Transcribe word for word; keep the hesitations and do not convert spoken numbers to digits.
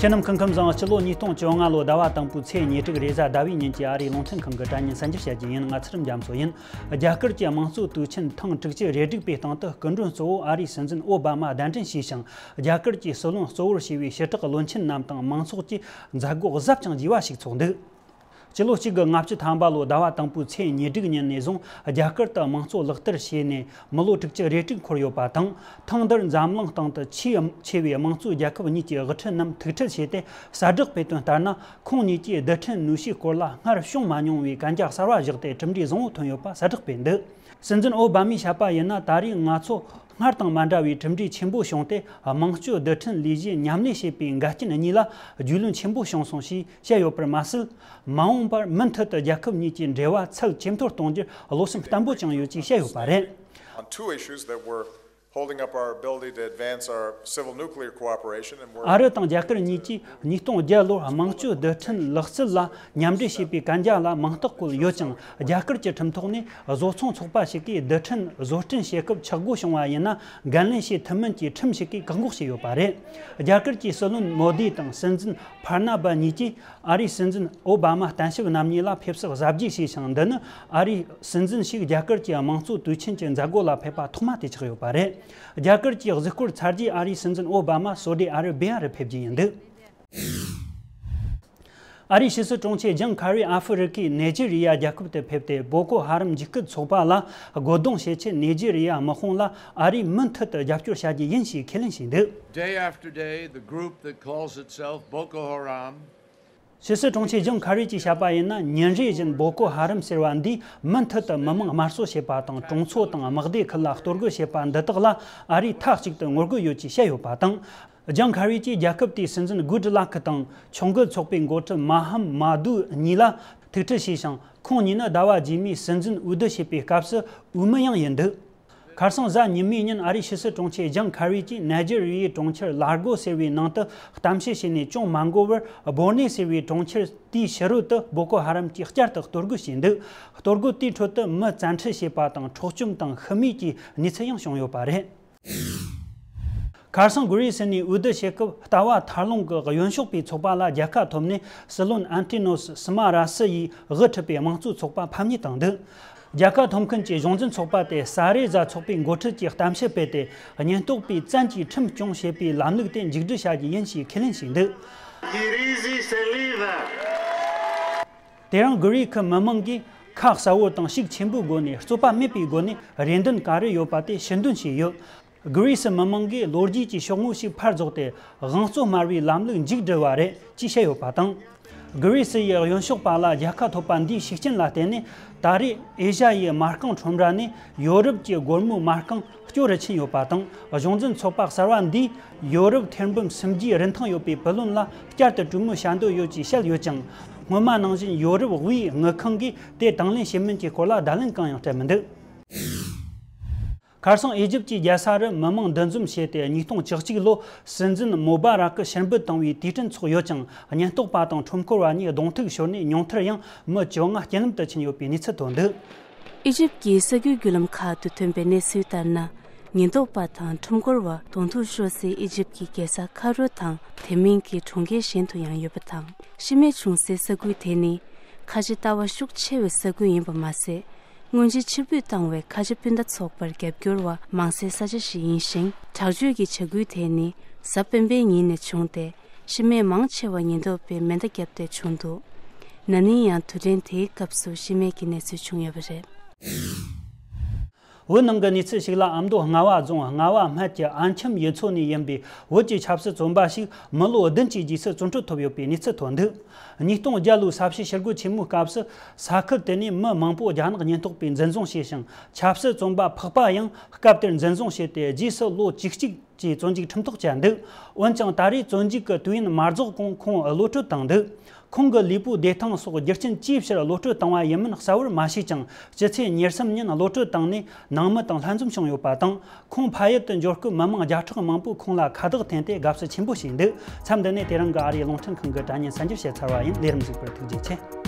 ཁྱེད་རྣམས་སྐུ་ཁམས་བཟང་། སྤྱི་ལོ་ཉིས་སྟོང་བཅོ་ལྔ་ལོ་ཟླ་བ་དང་པོའི་ཚེས་ཉེར་དྲུག་རེས་གཟའ་ཟླ་བའི་ཉིན་གྱི་ཨ་རིའི་རླུང་འཕྲིན་ཁང་གི་དྲ་བརྙན་གསར་འགྱུར་བཤད་རྒྱུ་ཡིན། ང་ཚེ་རིང་རྒྱ་མཚོ་ཡིན། རྒྱ་གར་གྱི་དམངས་གཙོའི་དུས་ཆེན་ཐེངས་དྲུག་ཅུ་རེ་དྲུག་པའི་སྟེང་དུ་སྐུ་མགྲོན་གཙོ་བོ་ཨ་རིའི་སྲིད་འཛིན་ཨོ་བྷ་མ་གདན་འདྲེན་བྱས་ཤིང་། རྒྱ་གར་གྱི་སྲིད་བློན་གཙོ་བོར་བྱས་པའི་ཞི་དྲག་བློན་ཆེན་རྣམས་དང་མང་ཚོགས་ཀྱིས་མཛད་སྒོ་གཟབ་ཅིང་རྒྱས་པ་ཞིག་ཚོགས་འདུག་སྤྱི་ལོ་གཅིག་དགུ་ལྔ་བཅུ་ཐམ་པ་ལོ་ཟླ་བ་དང་པོའི་ཚེས་ཉེར་དྲུག་ཉིན་ནས་བཟུང་རྒྱ་གར་དུ་དམངས་གཙོ་ལག་བསྟར་བྱས་ནས་མི་ལོ་དྲུག་ཅུ་རེ་དྲུག་འཁོར་ཡོད་པ་དང་། ཐེངས་འདིར་འཛམ་གླིང་སྟེང་དུ་ཆེས་ཆེ་བའི་དམངས་གཙོའི་རྒྱལ་ཁབ་གཉིས་ཀྱི་དབུ་ཁྲིད་རྣམས་ཐུག་འཕྲད་བྱས་ཏེ། གསལ་བསྒྲགས་སྤེལ་དོན་ལྟར་ན། ཁོང་གཉིས་ཀྱིས་རྡུལ་ཕྲན་ནུས་ཤུགས་སྐོར་ལ་སྔར་བྱུང་མ་མྱོང་བའི་གན་རྒྱ་གསར་བ་བཞག་སྟེ། གྲུབ་འབྲས་བཟང་བོ་ཐོན་ཡོད་པ་གསལ་བསྒྲགས་སྤེལ་འདུག་སྲིད་འཛིན་ཨོ་བྷ་མས་བཤད་པ་ཡིན་ན། ད་རེས་ང་ཚོ་སྔར་དང་མ་འདྲ་བའི་གྲུབ་འབྲས་ཆེན་པོ་བྱུང་སྟེ། དམངས་སྤྱོད་རྡུལ་ཕྲན་ལས་གཞི་མཉམ་ལས་བྱེད་པའི་འགལ་རྐྱེན་གཉིས་ལ་རྒྱུས་ལོན་ཆེན་པོ་བྱུང་སོང་ཞེས་བཤད་ཡོད་པར་མ་ཟད། མ་འོངས་པར་མུ་མཐུད་དུ་རྒྱལ་ཁབ་གཉིས་ཀྱི་འབྲེལ་བ་ཚད་ཇེ་མཐོར་གཏོང་རྒྱུར་བློ་སེམས་བརྟན་པོ་བཅངས་ཡོད་ཅེས་བཤད་ཡོད་པ་རེད། On two issues that were holding up our ability to advance our civil nuclear cooperation, and we're ཨ་རི་དང་རྒྱ་གར་གཉིས་ཀྱིས་ཉིས་སྟོང་བརྒྱད་ལོར་དམངས་གཙོའི་རྡུལ་ཕྲན་ལག་རྩལ་ལ་མཉམ་འབྲེལ་བྱེད་པའི་གན་རྒྱ་ལ་མིང་རྟགས་བཀོད་ཡོད་ཅིང་། རྒྱ་གར་གྱི་ཁྲིམས་ཐོག་ནས་བཟོ་ཚོང་ཚོགས་པ་ཞིག་གིས་རྡུལ་ཕྲན་བཟོ་སྐྲུན་བྱེད་སྐབས་ཆག་སྒོ་བྱུང་བ་ཡིན་ན། འགན་ལེན་བྱེད་ཐུབ་མིན་གྱི་ཁྲིམས་ཤིག་གིས་བཀག་འགོག་བྱས་ཡོད་པ་རེད། རྒྱ་གར་གྱི་སྲིད་བློན་མོ་དི་དང་སྲིད་འཛིན་ཕར་ན་བྷ་གཉིས་ཀྱིས་ཨ་རིའི་སྲིད་འཛིན་ཨོ་བྷ་མ་གཏན་ཞབས་གནང་མིན་ལ་ཕེབས་བསུ་གཟབ་རྒྱས་བྱས་ཤིང་། འདི་ནི་ཨ་རིའི་སྲིད་འཛིན་ཞིག་རྒྱ་གར་གྱི་དམངས་གཙོ་དུས་ཆེན་གྱི་མཛད་སྒོ་ལ་ཕེབས་པ་ཐོག་མ་དེ་ཆགས་ཡོད་པ་རེད། རྒྱ་གར་གྱི་གཟིགས་སྐོར་ཚར་རྗེས་ཨ་རིའི་སྲིད་འཛིན་ཨོ་བྷ་མ་སོ་ཏི་ཨ་ར་བི་ཡ་རུ་ཕེབས་རྒྱུ་ཡིན་འདུག་ཨ་རིའི་ཕྱི་སྲིད་དྲུང་ཆེ་ཇོན་ཁ་རི་ཨ་ཧྥེ་རི་ཁའི་ནེ་ཇི་རི་ཡ་རྒྱལ་ཁབ་ཏུ་ཕེབས་ཏེ། བོ་ཀོ་ཧ་རམ་འཇིགས་སྐུལ་ཚོགས་པ་ལ་རྒོལ་རྡུང་བྱེད་ཆེད་ནེ་ཇི་རི་ཡ་དམག་དཔུང་ལ་ཨ་རིས་མུ་མཐུད་དུ་རྒྱབ་སྐྱོར་བྱ་རྒྱུ་ཡིན་ཞེས་ཁས་ལེན་བྱས་འདུག Day after day, the group that calls itself Boko Haram ཉིན་རེ་བཞིན་བོ་ཀོ་ཧ་རམ་ཟེར་བ་འདིས་མུ་མཐུད་དུ་མི་མང་དམར་གསོད་བྱེད་པ་དང་། གྲོང་ཚོ་དང་དམག་སྡེ་ཁུལ་ལ་གཏོར་རྒོལ་བྱེད་པ་འདི་དག་ལ་ཨ་རིས་མཐའ་གཅིག་ཏུ་ངོ་རྒོལ་ཡོད་ཅེས་བཤད་ཡོད་པ་དང་། ཇོན་ཁ་རི་གྱིས་རྒྱལ་ཁབ་དེའི་སྲིད་འཛིན་གུ་ཏི་ལག་དང་ཆོས་འགལ་ཚོགས་པའི་འགོ་ཁྲིད་མ་ཧམ་མ་དུ་གཉིས་ལ་ཐུག་འཕྲད་བྱས་ཤིང་། ཁོང་གཉིས་ནི་ཟླ་བ་རྗེས་མའི་སྲིད་འཛིན་འོས་བསྡུ་བྱེད་པའི་སྐབས་སུ་འོས་མི་ཡང་ཡིན་འདུག་ཁ་སང་གཟའ་ཉི་མའི་ཉིན་ཨ་རིའི་ཕྱི་སྲིད་དྲུང་ཆེ་ཇོན་ཁ་རི་གྱིས་ནཱི་ཇེ་རི་ཡའི་གྲོང་ཁྱེར་ལར་གོ་ཟེར་བའི་ནང་དུ་གཏམ་བཤད་བྱས་ནས་ཅུང་མ་འགོར་བར། བོར་ནེ་ཟེར་བའི་གྲོང་ཁྱེར་དེའི་ཕྱི་རོལ་དུ་བོ་ཀོ་ཧ་རམ་གྱིས་བསྐྱར་དུ་གཏོར་རྒོལ་བྱས་འདུག་གཏོར་རྒོལ་དེའི་ཁྲོད་དུ་མི་བཙན་ཁྲིད་བྱས་པ་དང་། འཕྲོག་བཅོམ་དང་ཤི་རྨས་ཀྱི་གནས་ཚུལ་ཡང་བྱུང་ཡོད་པ་རེད། ཁ་སང་གྷི་རི་སི་ནས་འོས་བསྡུ་བྱེད་སྐབས་ལྟ་བ་མཐར་ལོངས་ཀྱི་གཡོན་ཕྱོགས་པའི་ཚོགས་པ་ལ་རྒྱལ་ཁ་ཐོབ་ནས། སྲིད་བློན་ཨན་ཏི་ནོ་སི་མ་ར་སི་ཡིས་དབུ་ཁྲིད་པའི་དམངས་གཙོའི་ཚོགས་པ་ཕམ་ཉེས་བཏང་འདུག་རྒྱལ་ཁ་ཐོབ་མཁན་གྱི་གཞུང་འཛིན་ཚོགས་པ་དེ་ས་རེ་ཛ་ཚོགས་པའི་འགོ་ཁྲིད་ཀྱིས་གཏམ་བཤད་སྤེལ་ཏེ། ཉེན་རྟོག་པས་བཙན་གྱིས་ཁྲིམས་སྐྱོང་བྱེད་པའི་ལམ་ལུགས་དེ་མཇུག་སྒྲིལ་བྱ་རྒྱུ་ཡིན་ཞེས་ཁས་ལེན་བྱས་འདུག Kirisi Seliva དེ་རིང་གྷི་རི་ཁའི་མི་མང་གིས་ཁ་གསལ་བོ་དང་ཤུགས་ཆེན་པོའི་སྒོ་ནས། རྩོད་པ་མེད་པའི་སྒོ་ནས་རེ་འདུན་ག་རེ་ཡོད་པ་དེ་ཕྱིར་འདོན་བྱས་ཡོད། གྷི་རི་སི་མི་མང་གིས་ལོ་རྒྱུས་ཀྱི་ཤོག་ངོས་ཤིག་ཕར་རྫོགས་ཏེ། དབང་གཙོ་སྨྲ་བའི་ལམ་ལུགས་མཇུག་བསྒྲིལ་བ་རེད་ཅེས་བཤད་ཡོད་པ་དང་། གྷི་རི་སི་ཡི་གཡོན་ཕྱོགས་པ་ལ་རྒྱལ་ཁ་ཐོབ་པ་འདིའི་ཤུགས་རྐྱེན་ལ་བརྟེན་ནས། ད་རེས་ཨེ་ཤ་ཡའི་མ་རྐང་ཁྲོམ་ར་ནས་ཡོ་རོབ་ཀྱི་སྒོར་མོའི་མ་རྐང་སྐྱོ་རུ་ཕྱིན་ཡོད་པ་དང་། གཞུང་འཛིན་ཚོགས་པ་གསར་བ་འདིས་ཡོ་རོབ་ཐེར་འབུམ་སུམ་བརྒྱའི་རིན་ཐང་ཡོད་པའི་བུ་ལོན་ལ་བསྐྱར་དུ་གྲོས་མོལ་བྱ་འདོད་ཡོད་ཅེས་བཤད་ཡོད་ཅིང་། སྔོན་མ་ནང་བཞིན་ཡོ་རོབ་དབུས་དངུལ་ཁང་གིས་དེ་དང་ལེན་བྱེད་མིན་གྱི་སྐོར་ལ་བརྡ་ལན་གང་ཡང་སྤྲད་མི་འདུག་ཁ་སང་ཨི་ཇིབ་ཀྱི་རྒྱལ་ས་རུ་མི་མང་འདུ་འཛོམས་བྱས་ཏེ། ཉིས་སྟོང་བཅུ་གཅིག་ལོ་སྲིད་འཛིན་མོ་བྷ་རག་གི་ཕྱིར་འབུད་བཏང་བའི་དུས་དྲན་འཚོགས་ཡོད་ཅིང་། ཉེན་རྟོག་པ་དང་ཁྲོམ་སྐོར་བ་གཉིས་གདོང་ཐུག་ཤོར་ནས་ཉུང་མཐར་ཡང་མི་བཅོ་ལྔ་རྐྱེན་ལམ་དུ་ཕྱིན་ཡོད་པའི་གནས་ཚུལ་ཐོན་འདུག་ཨི་ཇིབ་ཀྱི་གསར་འགྱུར་བརྒྱུད་ལམ་ཁག་ཏུ་ཐོན་པའི་གནས་ཚུལ་ལྟར་ན། ཉེན་རྟོག་པ་དང་ཁྲོམ་སྐོར་བ་གདོང་ཐུག་ཤོར་སའི་ཨི་ཇིབ་ཀྱི་རྒྱལ་ས་ཁ་རོ་དང་དེ་མིན་གྱི་གྲོང་ཁྱེར་གཞན་དུ་ཡང་ཡོད་པ་དང་། ཤི་རྨས་བྱུང་སའི་ས་ཁུལ་དེ་ནི་ཁ་ཆེ་ལྟ་བ་ཤུགས་ཆེ་བའི་ས་ཁུལ་ཡིན་པ་མ་ཟད། སྔོན་ཆད་ཕྱིར་འབུད་བཏང་བའི་ཁ་ཆེ་སྤུན་ཟླ་ཚོགས་པར་རྒྱབ་སྐྱོར་བ་མང་སའི་ས་ཆ་ཞིག་ཡིན་ཞིང་། དྲག་སྤྱོད་ཀྱི་བྱ་འགུལ་དེ་ནི་གཟའ་སྤེན་པའི་ཉིན་ནས་བྱུང་སྟེ། ཤི་རྨས་མང་ཆེ་བ་ཉེན་རྟོག་པས་མེ་མདའ་བརྒྱབ་སྟེ་བྱུང་འདུག་ན་ནིང་ཡང་དུས་དྲན་དེའི་སྐབས་སུ་ཤི་རྨས་ཀྱི་གནས་ཚུལ་བྱུང་ཡོད་པ་རེད། བོད་ནང་གི་གནས་ཚུལ་ཞིག་ལ། ཨ་མདོ་རྔ་བ་རྫོང་རྔ་བ་སྨད་ཀྱི་ཨ་འཆམ་ཡུལ་ཚོ་ནས་ཡིན་པའི་བོད་ཀྱི་ཆབ་སྲིད་བཙོན་པ་ཞིག་མི་ལོ་བདུན་གྱི་རྗེས་སུ་བཙོན་ཁྲོལ་ཐོབ་ཡོད་པའི་གནས་ཚུལ་ཐོན་འདུག་ཉིས་སྟོང་བརྒྱད་ལོའི་ས་བྱི་ཞི་རྒོལ་ཆེན་མོའི་སྐབས་སུ། ས་ཁུལ་དེ་ནས་མི་མང་པོ་རྒྱ་ནག་ཉེན་རྟོག་པས་འཛིན་བཟུང་བྱས་ཤིང་། ཆབ་སྲིད་བཙོན་པ་ཕག་པ་ཡང་སྐབས་དེར་འཛིན་བཟུང་བྱས་ཏེ། རྗེས་སུ་ལོ་བཅུ་གཅིག་ཀྱི་བཙོན་འཇུག་ཁྲིམས་ཐོག་བཅད་འདུག་འོན་ཀྱང་ད་རེས་བཙོན་འཇུག་གི་དུས་ཡུན་མ་རྫོགས་གོང་ཁོང་གློད་གྲོལ་བཏང་འདུག་ཁོང་གི་ལུས་པོའི་བདེ་ཐང་སོགས་རྒྱུ་རྐྱེན་ཅིའི་ཕྱིར་གློད་གྲོལ་བཏང་བ་ཡིན་མིན་གསལ་བོར་མ་ཤེས་ཀྱང་། སྤྱི་ཚེས་ཉེར་གསུམ་ཉིན་གློད་གྲོལ་བཏང་ནས་ནང་མི་དང་ལྷན་འཛོམས་བྱུང་ཡོད་པ་དང་། ཁོང་ཕ་ཡུལ་དུ་འབྱོར་སྐབས་མི་མང་བརྒྱ་ཕྲག་མང་པོས་ཁོང་ལ་ཁ་བཏགས་འཐེན་ཏེ་དགའ་བསུ་ཆེན་པོ་བྱས་འདུག་མཚམས་འདི་ནས་དེ་རིང་གི་ཨ་རིའི་རླུང་འཕྲིན་ཁང་གི་དྲ་བརྙན་གསར་འགྱུར་བཤད་ཚར་བ་ཡིན། ལས་རིམ་གཟིགས་པར་ཐུགས་རྗེ་ཆེ།